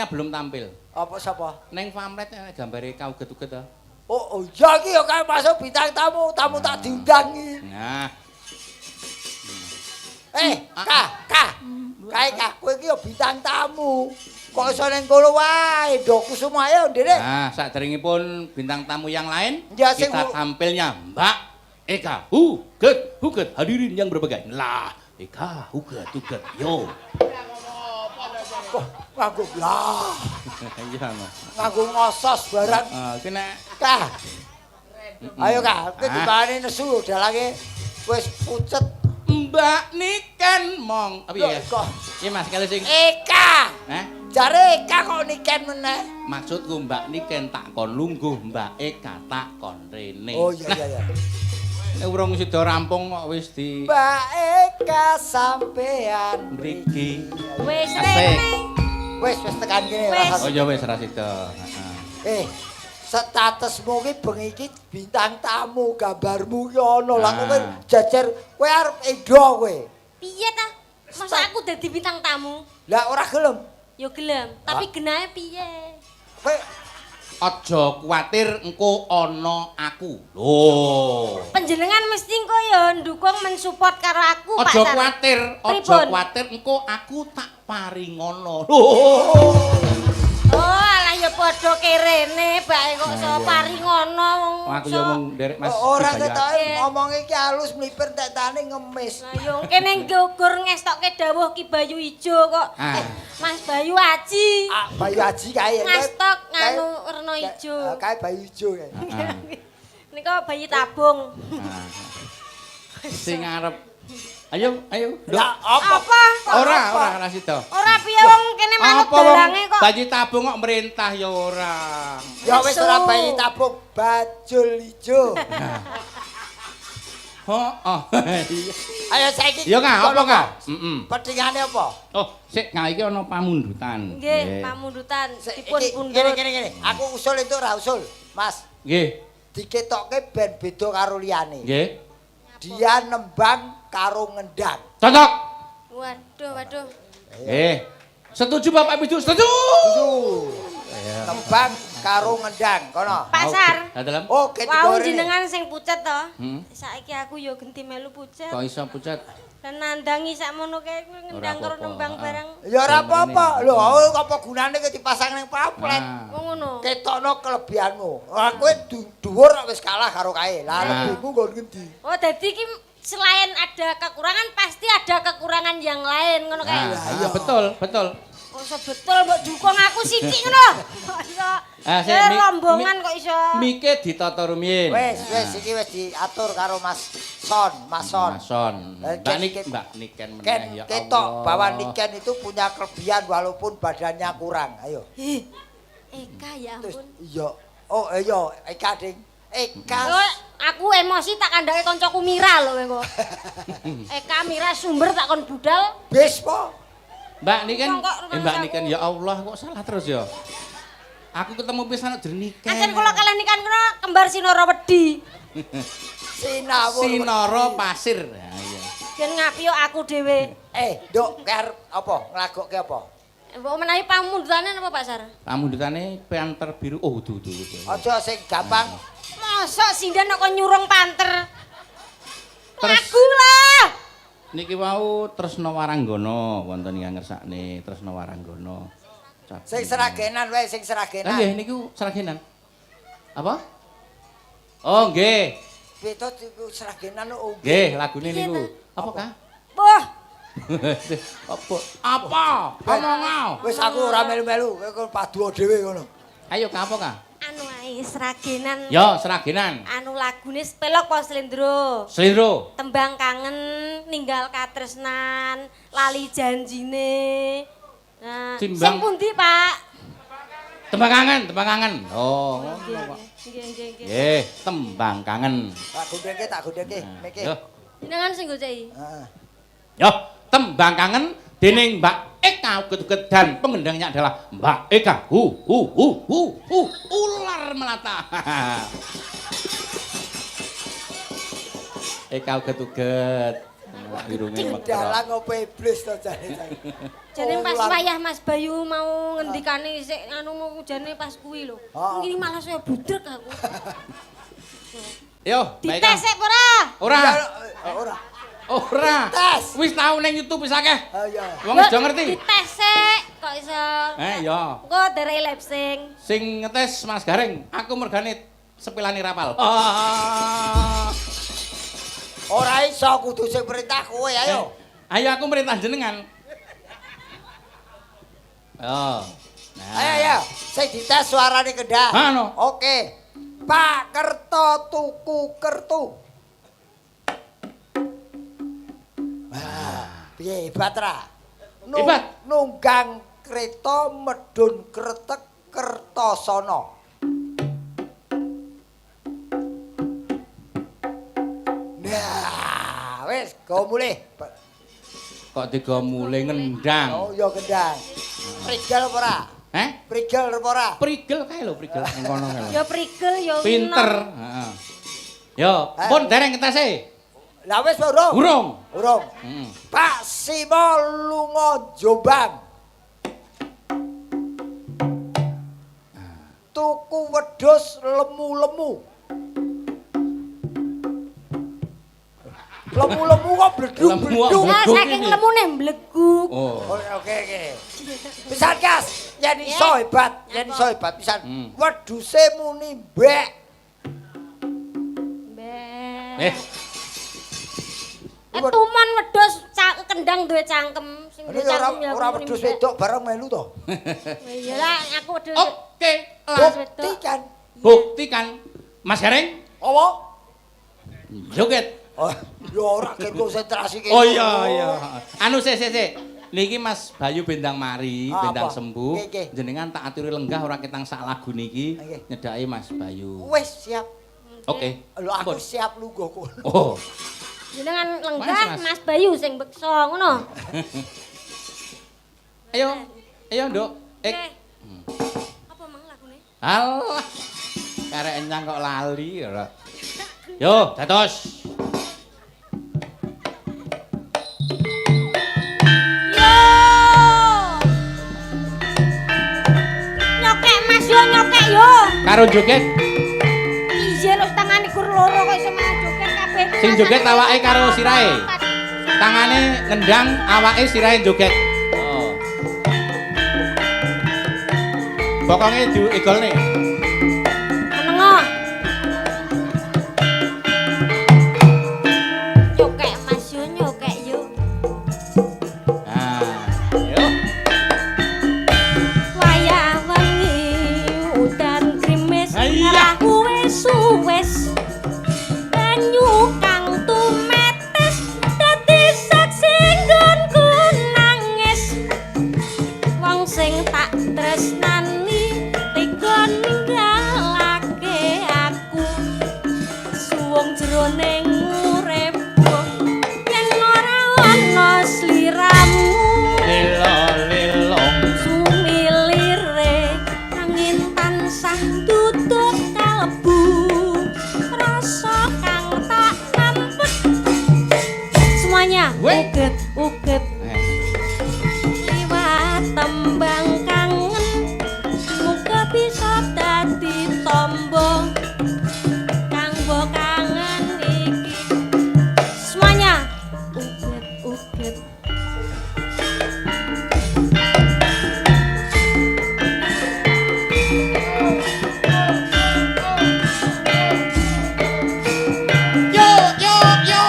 Belum tampil. Apa sapa? Neng pamflet gambare kauget-uget to. Oh, oh iya iki ya kae masuk bintang tamu, tamu tak diundang iki. Nah, Eh, Ka, Ka. Kae Ka, kowe iki ya bintang tamu. Kok iso ning kono wae, Ndok Kusuma ayo ndene. Nah, saderengipun bintang tamu yang lain, Ya, sing kita tampilnya Mbak Eka Huget, Huget, hadirin yang berbagai. Lah, Eka Huget, Huget, yo. Kok nganggo lah, Iya, Mas. Nganggo ngosos barang. Ah, iki nek Ka. Ayo Ka, kowe Ah. dibahane nesu dalange wis pucet. Mbak Niken mong. Apa ya? Kok Iya Mas, kalau sing Eka. Eh? Jare Eka kok Niken meneh. Maksudku Mbak Niken tak kon lungguh, Mbak Eka tak kon rene. Oh iya iya iya. Nek urung sida rampung kok wis di Mbak Eka sampean mriki. Wis Asik. rene. Wis wis tekan kene Wis. rasane. Oh ya wis ra sida. Heeh. Eh, statusmu ki bengi iki bintang tamu, gambarmu ki ana. Lah kowe Ah. jejer kowe arep endo kowe. Piye ta? Masa aku dadi bintang tamu? Lah ora gelem. Ya gelem, tapi genahe piye? Kowe Aja kuwatir, engko ana aku. Lho. Panjenengan mesti engko ya ndukung, mensupport karo aku, Pak Aja Sar. kuwatir, aja Pripun? kuwatir, engko aku tak paringono. Lho. Oh, alah ya padha kerene, bae kok iso paringono wong. Aku ya mung nderek Mas. Ora Bayu. ketoke ngomong iki halus mlipir tekane ngemis. Lah yo kene nggugur ngestokke dawuh Ki Bayu Ijo kok. Ah. Eh, Mas Bayu Aji. Ah, Bayu Aji kae. Ngastok nganu werna ijo. Kae Bayu ijo kae. Ah. Nika bayi tabung. Ah. Sing arep. Ayo, ayo. Nduk. Lah apa? Apa? Ora, ora ora sida. Ora piye wong kene manut Apa wong dalange kok. bayi tabung kok merintah ya ora. Ya wis ora bayi tabung, bajul ijo. Heeh. Ayo saiki. Ya Kak, apa Kak? Heeh. Petingane apa? Oh, sik Kak, iki ana pamundutan. Nggih, pamundutan Sik, dipun iki, pundhut. Ngene ngene ngene. Aku usul itu ora usul, Mas. Nggih. Diketokke ben beda karo liyane. Nggih. Dia nembang karo ngendang. Cocok. Waduh, waduh. Nggih. Setuju Bapak Ibu? Setuju. Setuju. Nembang karo ngendang, kono. Pak Sar. Lah dalam Oh, ke Wau jenengan sing pucet to. Hmm. Saiki aku ya genti melu pucet. Kok iso pucet? Lah nandangi sakmono kae kuwi ngendang Ora karo apa-apa, nembang ah. barang. Ya ora apa-apa. Lho, oh, apa gunane ki dipasang ning pamflet? Nah. Wong ngono. Ketokno kelebihanmu. Ora kowe dhuwur kok wis kalah karo kae. Lah Nah. lebihmu nggon ngendi? Oh, dadi iki selain ada kekurangan pasti ada kekurangan yang lain ngono kae. Nah, ah, betul, betul. Kok iso betul mbok dukung aku sithik ngono. Kok iso. Ah, sik, Eh, rombongan kok iso. Mike ditata rumiyin. Wis, wis iki wis diatur karo Mas Son, Mas Son. Mas Son. Eh, Mbak Nik, Mbak Niken meneh Ken, ya ketok Allah. bahwa Niken itu punya kelebihan walaupun badannya kurang. Ayo. Ih, Eka ya Terus ampun. iya. Oh, iya, Eka ding. Eka. Oh, aku emosi tak kandhake koncoku Mira lho kowe kok. Eka Mira sumber tak kon budal. Bis po. Mbak Niken, Wong kok eh, Mbak rumangsaku. Niken ya Allah kok salah terus ya. Aku ketemu pisan kok jeneng Niken. Ancen kula kalih nikan kula kembar Sinara Wedi. Sinawur. Sinara Pasir. Ya iya. Yen ngapi yo aku dhewe. Eh, Nduk, kowe arep apa? Nglagokke apa? Mbok menawi pamundutane napa Pak Sar? Pamundutane panter biru. Oh, dudu dudu. Aja sing gampang. Mosok sinden kok nyurung panter. Terus- Lagu lah. Niki wau Tresna Waranggana wonten ingkang ngersakne Tresna Waranggana. Sing seragenan wae, sing seragenan. Lah nggih niku seragenan. Apa? Oh nggih. Beda iku seragenan oh. Nggih, lagune Piye niku. ta? Apa Kak? Wah, Apa? Apa? Omong. Wis aku ora melu-melu, kowe kon paduo dhewe ngono. Ayo Kak, apa Kak? Anu ae seragenan. Yo, seragenan. Anu lagune pelok apa slendro? Slendro. Tembang kangen, ninggal katresnan, lali janjine. Nah, sing pundi, Pak? Tembang kangen, tembang kangen. Oh, ngono Nggih, kok. nggih, nggih, nggih. Nggih, tembang kangen. Tak gondheke, tak gondheke, miki. Yo. Jenengan sing goceki. Heeh. Yo, tembang kangen dening Mbak Eka Uget-uget dan pengendangnya adalah Mbak Eka. Hu hu hu hu hu ular melata. Eka Uget-uget. Irunge mekrok. Dalang opo iblis to jane. Jane pas wayah Mas Bayu mau ngendikane sik anu mau jane pas kuwi lho. Heeh. Iki malah saya budrek aku. Yo, Mbak Eka. Dites sik ora? Ora. Ora. Ora. Dites. Wis tau ning YouTube wis akeh. Iya. Wong wis do ngerti. Dites sik kok iso. Eh, iya. Engko derek lip sync. Sing ngetes Mas Gareng, aku mergane sepilane rapal. Ora iso kudu sing perintah kowe ayo. Eh, ayo aku merintah jenengan. Oh. Nah. Ayo ayo, sing dites suarane kendang. Ha, no. Oke. Pak Kerto tuku kertu. Wah, piye hebat ra? Hebat. Nunggang kereta medhun kretek Kertosono. Nah, wis go mulih. Kok tiga mulai ngendang. Oh iya kendang. Prigel apa ora? Eh? Prigel apa ora? Prigel kae lho, prigel ning kono kae lho. Ya prigel ya Pinter, heeh. Yo, pun dereng ngetese. Lah wis urung? Urung. Urung. Heeh. Pak Simo lunga Jombang. Tuku wedhus lemu-lemu. Lemu-lemu kok bleduk-bleduk. Nah, saking lemune mbleguk. Oh. Oke oke oke. Pisan Kas, yen iso hebat, yen iso hebat pisan. Wedhuse muni mbek. Mbek. Eh, Eh tumon wedhus kendang duwe cangkem, sing duwe Ini ora cangkem ya ora muni wedhus mbek. wedok bareng melu to. Iya lah aku wedhus. oke, lah. Wedok. Buktikan. Buktikan. Mas Gareng, Apa? joget. Oh, ya ora ke konsentrasi kene. Oh iya iya. Anu sik sik sik. Niki Mas Bayu bendang mari, Ah, bendang apa? sembuh. Nggih, nggih. Jenengan tak aturi lenggah ora ketang sak lagu niki Nggih. nyedaki Mas Bayu. Wis siap. Oke. Lho aku Pun. siap lungguh kono. Oh. Jenengan lenggah Mas, Mas. Mas Bayu sing beksa ngono. Ayo. Ayo, Nduk. Oke. Eh, Apa mang lagune? alah. Karek enyang kok lali ora. Yo, dados. Yo. Nyokek Mas yo nyokek yo. Karo joget, Iya lho tangane gur loro kok iso malah joget kabeh. sing joget awake karo sirahe. Tangane ngendang, awake sirahe joget. Oh. Bokonge diigolne. Menengo. Nyokek Mas yo nyokek yo. Nah, yo. Wayah wengi udan grimis Iya. rahu wis suwes banyu kang tumetes dadi saksi nggonku nangis wong sing tak tresnani tega ninggalake aku suwung jroning uripku yen ora ana sliramu Lelo lelong. Sumilire angin tansah tutup kalbu rasa kang tak tampet semuanya Weh. uget uget Eh, liwat tembang kangen muga bisa dadi tombo kanggo kangen iki semuanya uget uget. Yo yo yo.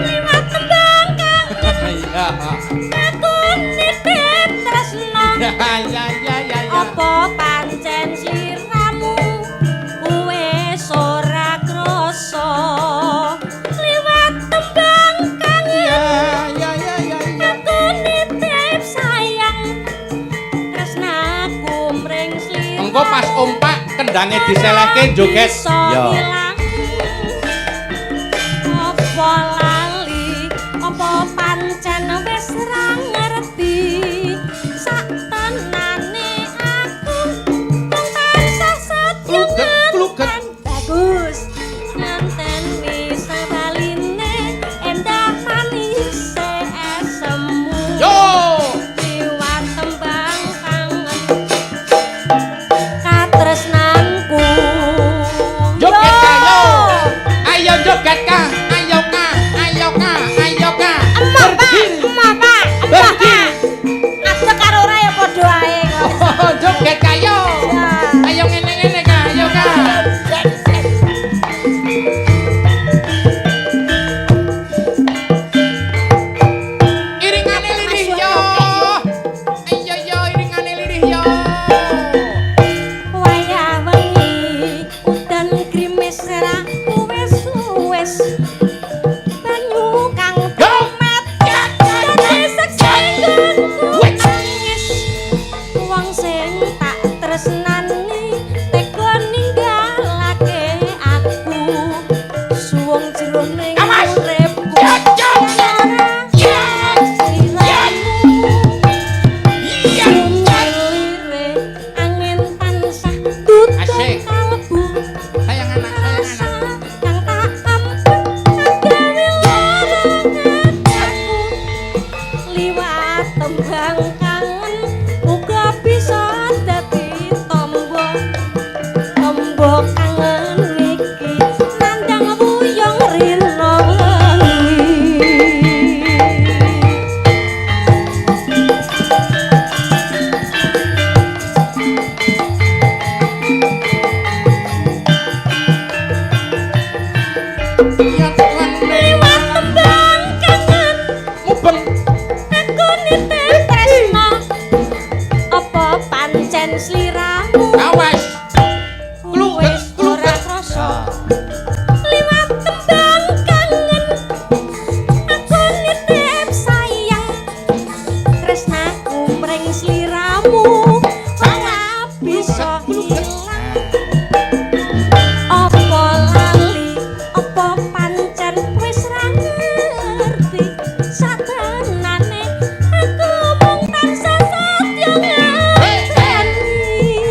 Liwat tembang kangen Iya. aku nitip tresno Ya ya ya ya. apa pancen sliramu wis ora krasa liwat tembang kangen Ya ya ya ya ya. aku nitip sayang tresnaku mring sliramu Engko pas ompak kendange diselehke joget. Iso Ya. ilang. Apa lali apa pancen wis ra ngerti sak tenane aku mung tansah setya Kluget, kluget. ngenten. Bagus. Liwat tembang kangen uga bisa dadi tombo. Tombo kangen iki nandang wuyung rina wengi. Liwat lan Liwat tembang kangen mubeng aku nitip tresno, apa pancen sliramu awas. wis ora krasa. Liwat tembang kangen aku nitip sayang, tresnaku mring sliramu ora bisa ilang. Apa lali, apa pancen wis ra ngerti, satenane aku mung tansah setya ngenteni,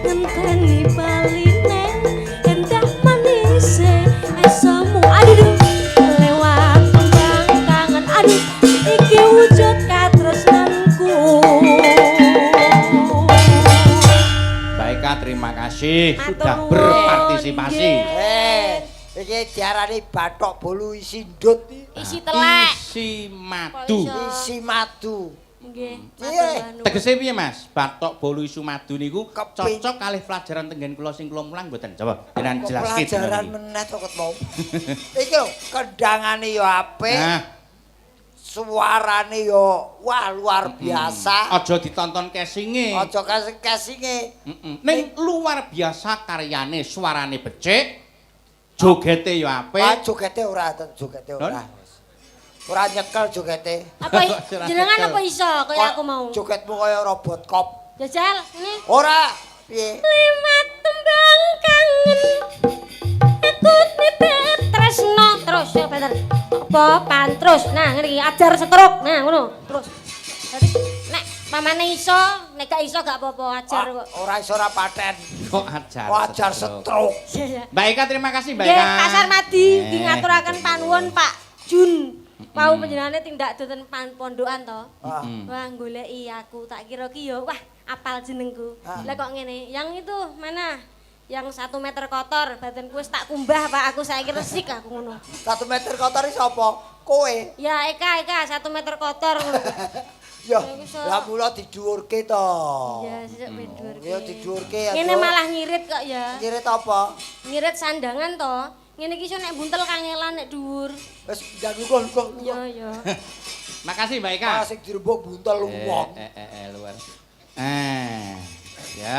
ngenteni baline endah manise esemu. Aduh, lewat tembang kangen, aduh iki wujud katresnanku. Mbak Eka terima kasih Matur sudah nuwun. berpartisipasi. Nggih. Iki diarani bathok bolu isi ndut iki. Isi telek. Isi madu. Kok iso? Isi madu. Nggih, Piye? matur nuwun. Tegese piye Mas? Bathok bolu isu madu niku cocok kalih pelajaran tenggen kula sing kula mulang mboten? Coba jenengan Kok jelaske pelajaran dina niki. meneh to ket mau. Iki lho, kendangane ya apik, Nah, suarane ya wah luar biasa. Aja ditonton casinge. Aja kasing-kasinge. Ning luar biasa karyane, suarane becik, jogete ya Ah, apik. jogete ora, jogete ora. Ora nyekel jogete. Apa Ora jenengan nyekel. apa iso kaya aku mau? Jogetmu kaya robot cop. Jajal, ini. Ora, piye? Liwat tembang kangen aku nitip tresno, terus ya bener. Apa pantrus. Nah, ngene iki ajar stroke. Nah, ngono. Terus. Dadi nek pamane iso, nek gak iso gak apa-apa, ajar kok. Ora iso ora paten. Kok ajar. Kok ajar stroke. Iya, iya. Mbak Eka terima kasih Mbak Nggih, Eka. Pak Sarmadi nggih ngaturaken panuwun Pak Jun. Wau panjenengane tindak doten pondokan to. Ah. Wah, goleki aku tak kira ki ya wah apal jenengku. Ah. Lah kok ngene, yang itu mana? Yang 1 meter kotor, badanku wis tak kumbah Pak, aku saiki resik aku ngono. 1 meter kotor iki sapa? Kowe. Ya Eka, Eka 1 meter kotor ngono. Ya, Ya, iso. lah mula didhuwurke to. Iya, sesuk ben dhuwurke. Ya didhuwurke ya. Ngene Cuk. malah ngirit kok ya. Ngirit apa? Ngirit sandangan to. Ngene iki iso nek buntel kangelan nek dhuwur. Wis njan lungguh lungguh. Iya, iya. Makasih Mbak Eka. Ah sing dirembuk buntel wong. Luar. Ya.